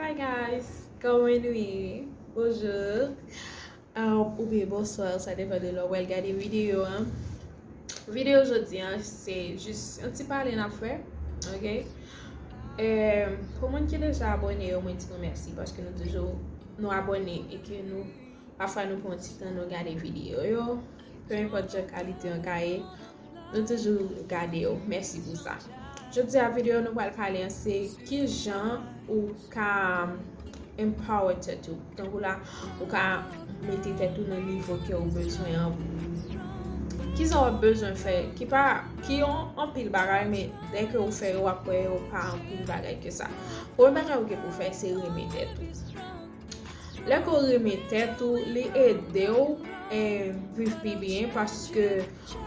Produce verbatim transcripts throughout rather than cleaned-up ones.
Hi guys, kòman nou ye? Bonjou. Um, oubyen bonswa, sa depann de lè w pral gade videyo an. Videyo jodi an, se jis yon ti pale n ap fè, ok? Em, pou moun ki deja abòne yo, mwen di nou mèsi paske nou toujou, nou abòne e ke nou, pafwa nou pran ti tan nou gade videyo yo. Peu importe jan kalite an ka ye, nou toujou gade yo. Mèsi pou sa. Jodi a videyo nou pral pale an se kijan ou ka empower tèt ou. Tankou la, ou ka mete tèt ou nan nivo ke ou bezwen an. Kisa w ap bezwen fè? Ki pa, ki yon anpil bagay, men dèke ou fè yo, w ap wè yo pa anpil bagay ke sa. Premye bagay ou gen pou fè, se renmen tèt ou. Lè ke w renmen tèt ou, li ede w eh, viv pi byen paske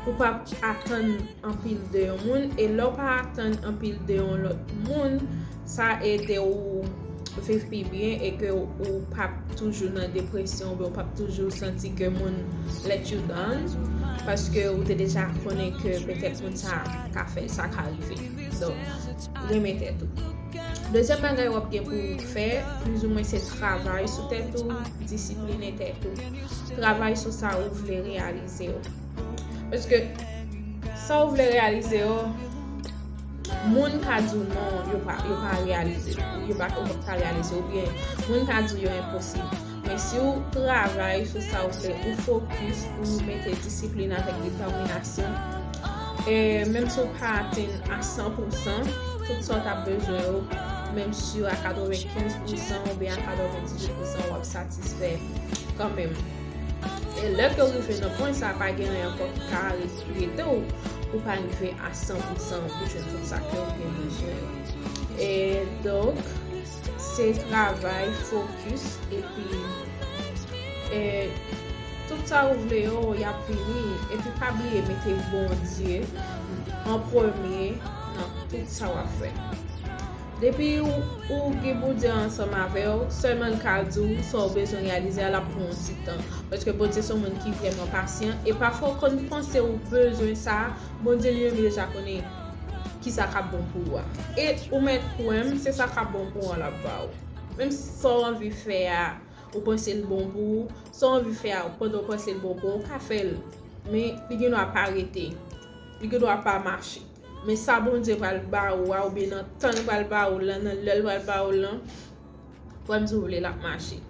ou p ap atann anpil de yon moun, e lè w pa atann anpil de yon lòt moun, sa ede w viv pi byen e ke ou p ap toujou nan depresyon oubyen ou p ap toujou santi ke moun let you down paske ou te deja konnen ke petèt moun sa ka fè, sa ka rive. Donk, renmen tèt ou. Dezyèm bagay w ap gen pou w fè, plizoumwen, se travay sou tèt ou, disipline tèt ou. Travay sou sa ou vle reyalize yo. Paske sa ou vle reyalize yo, moun ka di w non, yo pa, yo pa reyalize, yo pa, yo pa reyalize, oubyen moun ka di w yo enposib. Men si w travay sou sa ou vle, ou fokis, ou mete disiplin avèk detèminasyon, e menm si w pa atenn a san pou san tout sa w t ap bezwen yo, menm si a katrevenkenz pou san oubyen a katrevendizuit pou san w ap satisfè kanmenm. E lè ke w rive nan pwen sa, pa gen anyen ankò ki ka arete w pou pa rive a san pou san pou jwenn tout sa ke w gen bezwen yo. E donk, se travay, fokis, epi e tout sa ou vle yo, y ap vini. Epi pa bliye mete Bondye an premye nan tout sa w ap fè. Depi ou, ou gen Bondye ansanm avè w, sèlman l ka di w sa w bezwen reyalize a, l ap pran yon ti tan. Paske Bondye se yon moun ki vrèman pasyan, e pafwa w konn panse ou bezwen sa, Bondye li menm li deja konnen kisa k ap bon pou ou a. E ou mèt kwè m, se sa k ap bon pou ou an l ap ba ou. Menm sa w anvi fè a, ou panse l bon pou ou, sa w anvi fè a, pandan w panse l bon pou ou, ou ka fè l. Men li gen dwa pa rete. Li gen dwa pa mache. Men sa Bondye pral ba ou a, oubyen nan tan l pral ba ou lan, nan lè l pral ba ou lan, kwè m si w vle l ap mache.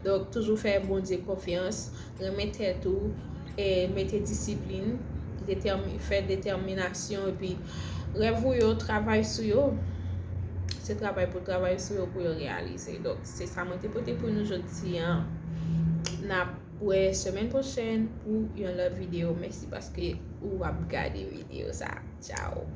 Donk, toujou fè Bondye konfyans, renmen tèt ou, e mete disiplin, detèmi-, fè detèminasyon, epi rèv ou yo, travay sou yo. Se travay pou travay sou yo pou yo reyalize. Donk, se sa mwen te pote pou nou jodi a. N ap wè semèn pwochèn pou yon lòt videyo. Mèsi paske ou ap gade videyo sa. Tchao.